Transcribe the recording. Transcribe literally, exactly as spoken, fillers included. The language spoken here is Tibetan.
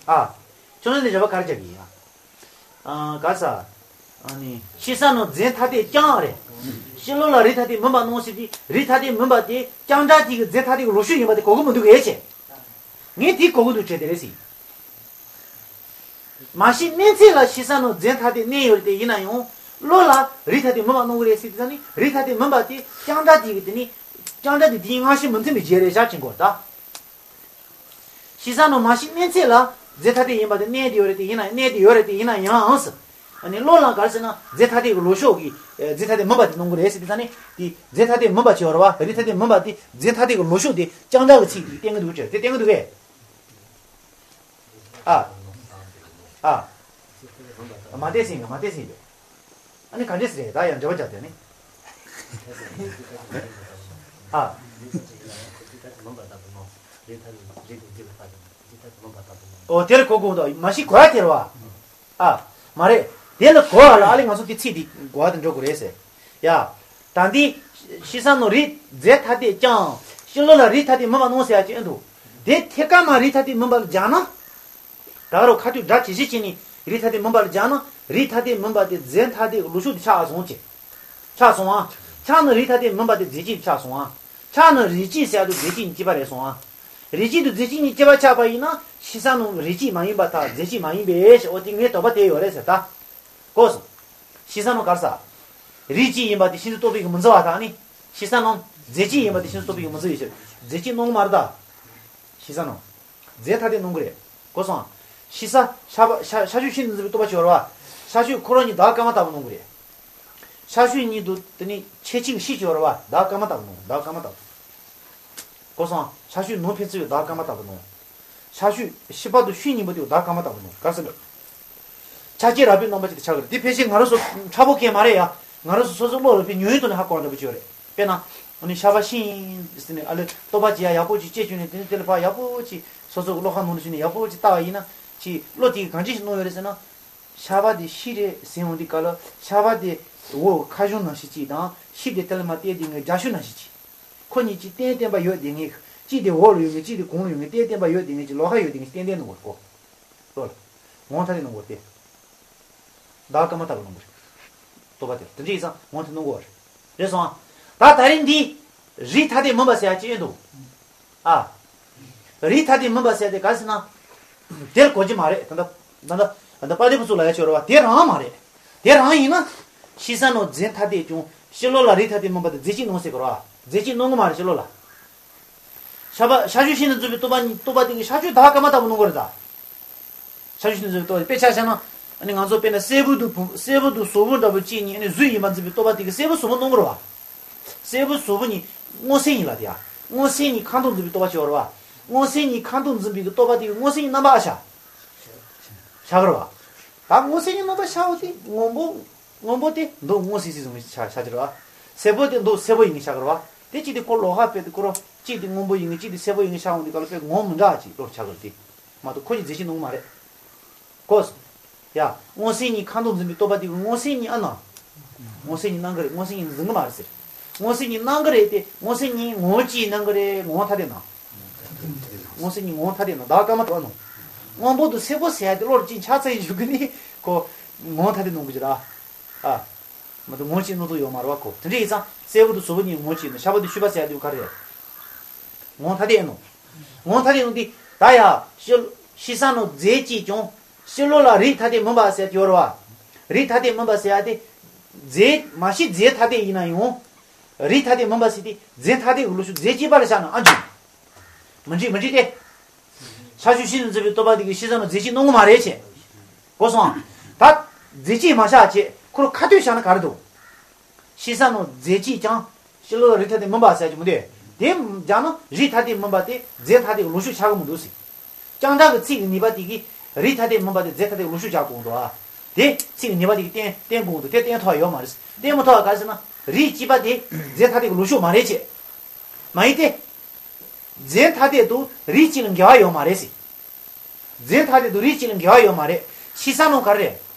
ཨ། ཁྱོད་རང་ནས་རེ་བ་ག་རེ་རྒྱག་གི་ཡིན་ཨ། ཨ། ག་ས། ཨ་ནི་ཕྱི་ས་ནོ་རྫས་ཐ་དད་རྐྱང་རེད། ཕྱི་ལོགས་ལ་རིགས་ཐ་དད་མིན་པ་སྣང་སྲིད་དེ། རིགས་ཐ་དད་མིན་པ་དེ་རྐྱང་སྒྲ་དེ་གི་རྫས་ཐ་དད་ཀྱི་ལོ་ཤུགས་ཡིན་པ་དེ་གོ་གི་མི་འདུག་གས་ཆེ། ངས་དེ་གོ་གི་འདུག་བྱས་དེ་རེད་ཟེར། མ་གཞི་གནས་ཚད་ལ་ཕྱི་ས་ནོ་རྫས་ཐ་དད་གནས་ཡོད་རེད་དེ། ཡིན་ན་ཡང་བློ་ལ་རིགས་ཐ་དད་མིན་པ་སྣང་གི་རེད་ཟེར་དེ་ཙང་ནི། རིགས་ཐ་དད་མིན་པ་དེ་རྐྱང་སྒྲ་དེ་གི་དེ་ནི། རྐྱང་སྒྲ་དེ་དེའི་སྔ་ཕྱི་མི་མཐུན་པའི་རྗེས་རེད་བཞག་ཅིང་གོ་ད། ཕྱི་ས་ནོ་མ་གཞི་གནས་ཚད་ལ་རྫས་ཐ་དད་ཡིན་པ་དེ་གནས་དེ་ཡོད་རེད་དེ། ཡིན་ན་གནས་དེ་ཡོད་རེད་དེ། ཡིན་ན་ཡང་ཟེར། ཨ་ནི་བློ་ལ་ག་རེ་ཟེར་ན་རྫས་ཐ་དད་ཀྱི་ལོ་ཤུགས་ཀྱི་རྫས་ཐ་དད་མིན་པ་དེ་སྣང་གི་རེད་ཟེར་དེ་ཙང་ནི། དེ་རྫས་ཐ་དད་མིན་པ་ཆེ་བ་རེད་བ། རིགས་ཐ་དད་མིན་པ་དེ་རྫས་ཐ་དད་ཀྱི་ལོ་ཤུགས་དེ་རྐྱང་སྒྲ་གི་ཚིག་དེ་བསྟན་གི་འདུག་ཅེས་དེ་བསྟན་གི་འདུག་གས། ཨ། ཨ། མ་བལྟས་ཟིན་གི། མ་བལྟས་ཟིན་གི། ཨ་ནི་ག་འདྲས་རེད། ད་ཡང་འགྲེལ་པ་རྒྱག་དེ་ནི། ཨ། ཨོ་དེར་གོ་དགོས་འདུག་མ་གཞི་གོ་ཡ་དེར་བ། ཨ། མ་རེད། དེ་ལ་གོ་བ་ལ་ཨ་ལས་ང་ཚོ་དེ་ཚིག་དེ་གོ་བ་དེ་འགྲོ་དགོས་རེད་ཟེར། ཡ། ད་འདི་ཕྱི་ས་ནོ་རིགས་རྫས་ཐ་དད་རྐྱང་། ཕྱི་ལོགས་ལ་རིགས་ཐ་དད་མིན་པ་སྣང་ཟེར་ཡ་ཅིག་ཨེ་འདུག་དེ་ཐད་ཀར་མ་རིགས་ཐ་དད་མིན་པ་ལ་སྦྱར་ན། ད་རུང་ཁ་ཐུག་སྒྲ་ཇི་བཞིན་བྱས་ནས་རིགས་ཐ་དད་མིན་པ་ལ་སྦྱར་ན། རིགས་ཐ་དད་མིན་པ་དེ་རྫས་ཐ་དད་ཀྱི་ལོ་ཤུགས་དེ་ཆགས་སོང་ཅེས། ཆགས་སོང་ཨ། ཆགས་ན་རིགས་ཐ་དད་མིན་པ་དེ་རྫས་གཅིག་ཆགས་སོང་ཨ། ཆགས་ན་རིགས་གཅིག་ཟེར་ཡ་དེ་རྫས་གཅིག་གཉིས་གཅིག་པ་རེད་སོང་ཨ། རིགས་གཅིག་དེ་རྫས་གཅིག་གཉིས་གཅིག་པ་ཆགས་པ་ཡིན་ན་ཕྱི་ས་ནོ་རིགས་གཅིག་མ་ཡིན་པ་དང་རྫས་གཅིག་མ་ཡིན་པས་ཞེས། འོ་དེ་ངའི་དོགས་པ་དེ་ཡོད་རེད་ཟེར་ད། གོ་སོང་། ཕྱི་ས་ནོ་ག་རེ་ཟེར། རིགས་གཅིག་ཡིན་པ་དེ་ཤིན་ཏུ་རྟོག་པའི་གི་མི་འཛོལ་བ་དང་ནི། ཕྱི་ས་ནོ་རྫས་གཅིག་ཡིན་པ་དེ་ཤིན་ཏུ་རྟོག་པའི་གི་མི་འཛོལ་བའི་ཕྱིར། རྫས་གཅིག་སྣང་གི་མ་རེད་ད། ཕྱི་ས་ནོ། རྫས་ཐ་དད་སྣང་གི་རེད། གོ་སོང་། ཕྱི་ས་ཤ་བ་ཤ་ཤ་ཤུད་ཤིན་ཏུ་འཛིན་པའི་རྟོག་པ་ཅིག་ཡོད་རེད་བ། ཤ་ཤུད་ཁོ་རང་ཉིད་ཟླ་བ་སྐར་མ་ལྟ་བུ་སྣང་གི་རེད། ཤ་ཤུད་ཉིད་དུ་དེ་ནི་ཁྱད་ཆོས་ཤིག་ཅིག་ཡོད་རེད་བ། ཟླ་བ་སྐར་མ་ལྟ་བུ་སྣང་། ཟླ་བ་སྐར་མ་ལྟ་བུ། གོ་སོང་། ཤ་ཤུད་ནོར་འཕེལ་ཚུལ་ཡོད་ཟླ་བ་སྐར་མ་ལྟ་བུ་སྣང་། ཤ་ཤུད་ཤི་བ་དུ་ཤུད་སྙིང་པོ་དེ་ཟླ་བ་སྐར་མ་ལྟ་བུ་སྣང་། ག་རེ་ཟེར་ན། ཆ་ཅེས་རགས་པའི་རྣམ་པ་ཅིག་ཏུ་ཆགས་ཀྱི་རེད། དེ་ཕལ་ཆེར་ང་རང་ཚོ་ཕྲ་བོ་སྐད་མ་རེད་ཡ། ང་རང་ཚོ་སོ་སོའི་བློ་ལ་དཔེ་ཉུང་ཉུང་དུ་ནས་ཧ་གོ་འདྲ་པོ་ཅིག་ཡོད་རེད། དཔེར་ན། ཨ་ནི་ཤ་བ་ཤིང་ཟེར་ནས་ཨ་ལས་ལྟོ་ཕ་ཅི་ཡ་ཡག་པོ་ཅིག་ཅེས་བྱུང་ནས། དེ་ནས་དེ་ལ་ཕ་ཡག་པོ་ཅིག་སོ་སོ་གི་བློ་ཁ་ནང་དུ་བྱུང་ནས་ཡག་པོ་ཅིག་ལྟ་བ་ཡིན་ན། ཅིག་བློ་དེ་གིས་གང་ཅི་ཞིག་སྣང་ཡོད་རེད་ཟེར་ན། ཤ་བ་དེ་ཤི་རེད་ཟེར་འོང་དུས་སྐབས་ལ། ཤ་བ་དེ་འོ་ཁ་གཞུང་ནང་བཞིན་ཅིག་དང་། ཤི་དེ་དེ་ལ་མ་བལྟས་དེ་ངའི་རྒྱ་ཤུད་ནང་བཞིན་ཅིག་ཁོ་གཉིས་གཅིག་གཏན་གཏན་པ་ཡོད་དེ་ངེས། གཅིག་དེ་འོག་ལ་ཡོད་ངེས། གཅིག་དེ་གོང་ལ་ཡོད་ངེས། གཏན་གཏན་པ་ཡོད་དེ་ངེས་ཀྱི་བློ་ཁ་ཡོད་དེ་ངེས་ཀྱི་གཏན་གཏན་སྣང་གོ་གོ། ལོ་ལ། ངོ་ཐ་དད་སྣང་གོ་སྟེ། ཟླ་བ་སྐར་མ་ལྟ་བུ་སྣང་གོ་རེད། ལྟོ་ཕ་དེ་ལ་དེ་འདྲ་ཡིན་ཙང་ངོ་ཐ་སྣང་གོ་རེད། རེད་སོང་ཨ། ད་ད་རིང་འདི། རིགས་ཐ་དད་མིན་པ་ཟེར་ཡ་ཅི་ཡོད་འདུག་ཨ། རིགས་ཐ་དད་མིན་པ་ཟེར་ཡ་དེ་ག་རེ་ཟེར་ན། དེར་གོ་རྒྱུ་མ་རེད། ད་ལྟ་ད་ལྟ་ད་ལྟ་དཔལ་ལྡན་ཕུན་ཚོགས་ལ་ཡ་ཆོས་ར་བ་དེ་རང་མ་རེད། དེ་རང་ཡིན་ན། ཕྱི་ས་ནོ་རྫས་ཐ་དད་ཀྱང་ཕྱི་ལོགས་ལ་རིགས་ཐ་དད་མིན་པ་དེ་རྫས་གཅིག་སྣང་ཟེར་གི་ར་བ། རྫས་གཅིག་སྣང་གི་མ་རེད་ཕྱི་ལོགས་ལ། ཤ་བ་ཤ་ཤུད་ཤིན་ཏུ་འཛིན་པའི་རྟོག་པ་ཉིད་རྟོག་པ་དེ་གིས་ཤ་ཤུད་ཟླ་བ་སྐར་མ་ལྟ་བུ་སྣང་གི་རེད་ད། ཤ་ཤུད་ཤིན་ཏུ་འཛིན་པའི་རྟོག་པ་དེ་དཔེ་ཆ་བཞག་ན། ཨ་ནི་ང་ཚོ་དཔེར་ན་སྲད་བུ་དང་བུ་སྲད་བུ་དང་ཟོག་པོ་འདྲ་པོ་གཅིག་གཉིས་ཨ་ནི་གཟུགས་ཡིན་པ་འཛིན་པའི་རྟོག་པ་དེ་གིས་སྲད་བུ་ཟོག་པོ་སྣང་གི་རེད་བ། སྲད་བུ་ཟོག་པོ་གཉིས་སྔོ་སེར་གཉིས་ལ་དེ་ཡ། སྔོ་སེར་གཉིས་ཁ་མཐོང་འཛིན་པའི་རྟོག་པ་ཅིག་ཡོད་རེད་བ། སྔོ་སེར་གཉིས་ཁ་མཐོང་འཛིན་པའི་གི་རྟོག་པ་དེ་གིས་སྔོ་སེར་གཉིས་རྣམ་པར་ཨ་ཤ། ཤ་གི་རེད་བ། ད་སྔོ་སེར་གཉིས་རྣམ་པར་ཤ་བོ་དེ་སྔོན་པོ། སྔོན་པོ་དེ་མདོག་སྔོ་སིང་སིང་བཟོ་མི་ཆ་ཆ་ཅི་རེད་བ། སེར་པོ་དེ་མདོག་སེར་པོ་ཡིན་ངེས་ཆགས་ཀྱི་རེད་བ། དེ་གཅིག་དེ་ཁོ་ལོགས་ཀ་དཔེ་དེ་ཁོ་རང་གཅིག་དེ་སྔོན་པོ་ཡིན་ངེས་གཅིག་དེ་སེར་པོ་ཡིན་ངེས་ཆགས་འོང་དུས་སྐབས་ལ་དཔེ་ངོ་མི་འདྲ་བ་ཅིག་བློར་ཆགས་ཀྱི་རེད་དེ། མ་གཏོགས་ཁོ་གཉིས་རྫས་གཅིག་སྣང་གི་མ་རེད། གོ་སོང་། ཡ། སྔོ་སེར་གཉིས་ཁ་མཐོང་འཛིན་པའི་རྟོག་པ་དེ་གིས་སྔོ་སེར་གཉིས་ཨ་སྣང་། སྔོ་སེར་གཉིས་སྣང་གི་རེད། སྔོ་སེར་གཉིས་འཛིན་གི་མ་རེད་ཟེར། སྔོ་སེར་གཉིས་སྣང་གི་རེད་དེ། སྔོ་སེར་གཉིས་ངོ་བོ་གཅིག་སྣང་གི་རེད། ངོ་བོ་ཐ་དད་སྣང་། སྔོ་སེར་གཉིས་ངོ་བོ་ཐ་དད་སྣང་། ཟླ་བ་སྐར་མ་ལྟ་བུ་སྣང་། སྔོན་པོ་དང་སེར་པོ་ཟེར་ཡ་དེ་བློར་གཅིག་ཆགས་ཚར་ཡིན་ཞུ་གི་ནི་ཁོ། ངོ་བོ་ཐ་དད་སྣང་གི་ཅི་ར། ཨ། མ་གཏོགས་ངོ་བོ་གཅིག་སྣང་ཚུལ་ཡོད་མ་རེད་བ་ཁོ། དེ་འདྲ་ཡིན་ཙང་སེར་པོ་དང་ཟོག་པོ་གཉིས་ངོ་བོ་གཅིག་སྣང་། ཤ་བ་དང་ཤུད་པ་ཟེར་ཡ་དེ་ག་རེ་རེད། ངོ་བོ་ཐ་དད་སྣང་། ངོ་བོ་ཐ་དད་སྣང་དེ་ད་ཡ། ཕྱི་ཕྱི་ས་ནོ་རྫས་གཅིག་ཀྱང་། ཕྱི་ལོགས་ལ་རིགས་ཐ་དད་མིན་པ་ཟེར་ཡ་དེ་ཡོད་རེད་བ། རིགས་ཐ་དད་མིན་པ་ཟེར་ཡ་དེ། རྫས་མ་གཞི་རྫས་ཐ་དད་ཡིན་ན་ཡང་། རིགས་ཐ་དད་མིན་པ་ཟེར་དེ་རྫས་ཐ་དད་ཀྱི་ལོ་ཤུགས་རྫས་གཅིག་པ་ལ་བཞག་ན་ཨ་འཇུ། མི་འགྲིག་མི་འགྲིག་སྟེ། ཤ་ཤུད་ཤིན་ཏུ་འཛིན་པའི་རྟོག་པ་དེ་གིས་ཕྱི་ས་ནོ་རྫས་གཅིག་སྣང་གི་མ་རེད་ཅེས། གོ་སོང་། ད། རྫས་གཅིག་མ་བཞག་ཅེས་ཁོ་རང་ཁ་ཐུག་བཞག་ན་ག་རེ་འདུག་ཕྱི་ས་ནོ་རྫས་གཅིག་ཀྱང་། ཕྱི་ལོགས་ལ་རིགས་ཐ་དད་མིན་པ་ཟེར་གྱི་མི་འདུག་དེ་སྦྱར་ན་རིགས་ཐ་དད་མིན་པ་དེ་རྫས་ཐ་དད་ཀྱི་ལོ་ཤུགས་ཆགས་ཀྱི་མི་འདུག་ཟེར། རྐྱང་སྒྲ་གི་ཚིག་གི་ནུས་པ་དེ་གིས་རིགས་ཐ་དད་མིན་པ་དེ་རྫས་ཐ་དད་ཀྱི་ལོ་ཤུགས་ཆགས་དགོས་འདུག་ཨ། དེ་ཚིག་གི་ནུས་པ་དེ་གིས་བསྟན་བསྟན་དགོས་འདུག་དེ་བསྟན་ཐུབ་པ་ཡོད་མ་རེད། བསྟན་མི་ཐུབ་པ་ག་རེ་ཟེར་ན། རིགས་གཅིག་པ་དེ་རྫས་ཐ་དད་ཀྱི་ལོ་ཤུགས་མ་རེད་ཅེས། མ་ཡིན་ཏེ། རྫས་ཐ་དད་དུ་རིགས་གཅིག་ལ་འགལ་བ་ཡོད་མ་རེད་ཟེར། རྫས་ཐ་དད་དུ་རིགས་གཅིག་ལ་འགལ་བ་ཡོད་མ་རེད། ཕྱི་ས་ནོ་ག་རེ་རེད།